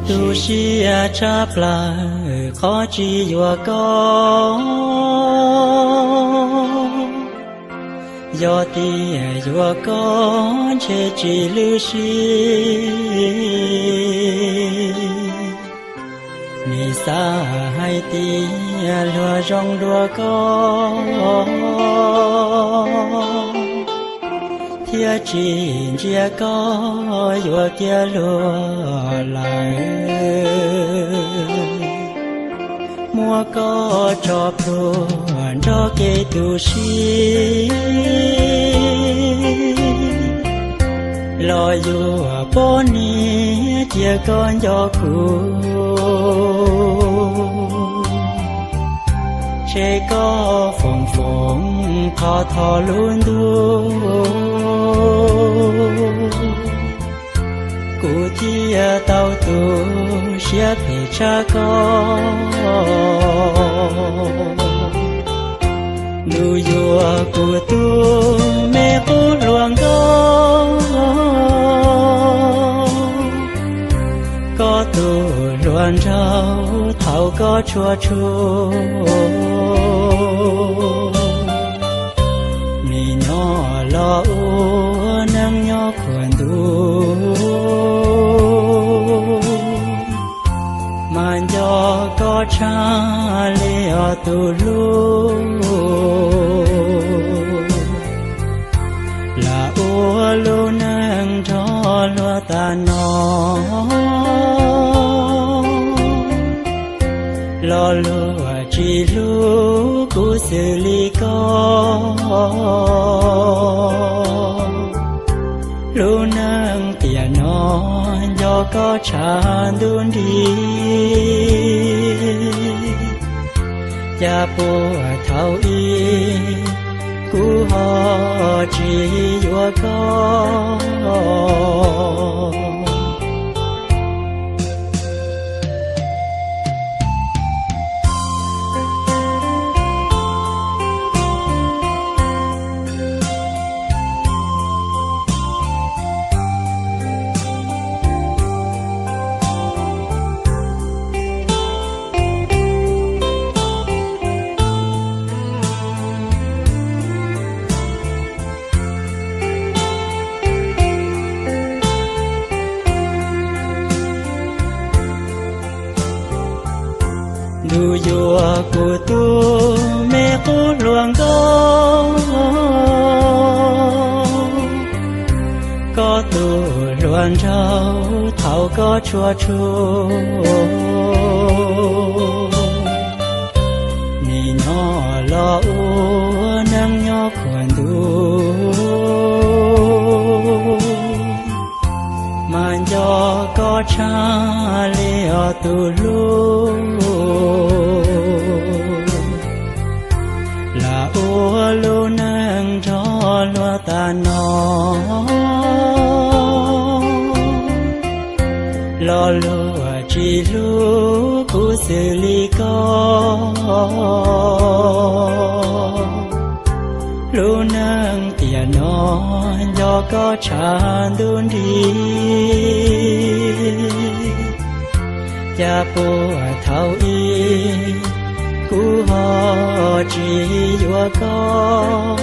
Tu siab tshaj plaws qhov tsis yuav koj, yog tias yuav koj ntshe tsis lwj siab. Nim xav hais tias luag zoo dua koj, thiab tsis ntsia koj yuav kiag luag lawm. Muab koj tso plhuav nrog kev tu siab, los yuav poj niam cia koj nco kuv. Tseg koj foom foom qhov thov lub ntuj, kuv thiaj tau tu siab phem tshaj koj. Ntuj yuav kuv tus me qub hluas nkauj, koj tus hluas nraug thaum koj tshua tshua. Nim no los ua neej nyob khuam ntuj, mas nco koj tshaj li os tus hlub. Lam ua lub neej nrog luag tas no, los luag tsis hlub kuv xws li koj. Lub neej tiam no nco koj tshav ntuj nrig, cas puag thaum ub kuv ho tsis yuav koj. Ntuj yuav kuv tus me qub hluas nkauj, koj tus hluas nraug thaum koj tshua tshua. Nim no los ua neej nyob khuam ntuj, mas nco koj tshaj li os tus hlub. Lam ua lub neej nrog luag tas no, los luag tsis hlub kuv xws li koj. Lub neej tiam no nco koj tshav ntuj nrig, cas puag thaum ub kuv ho tsis yuav koj.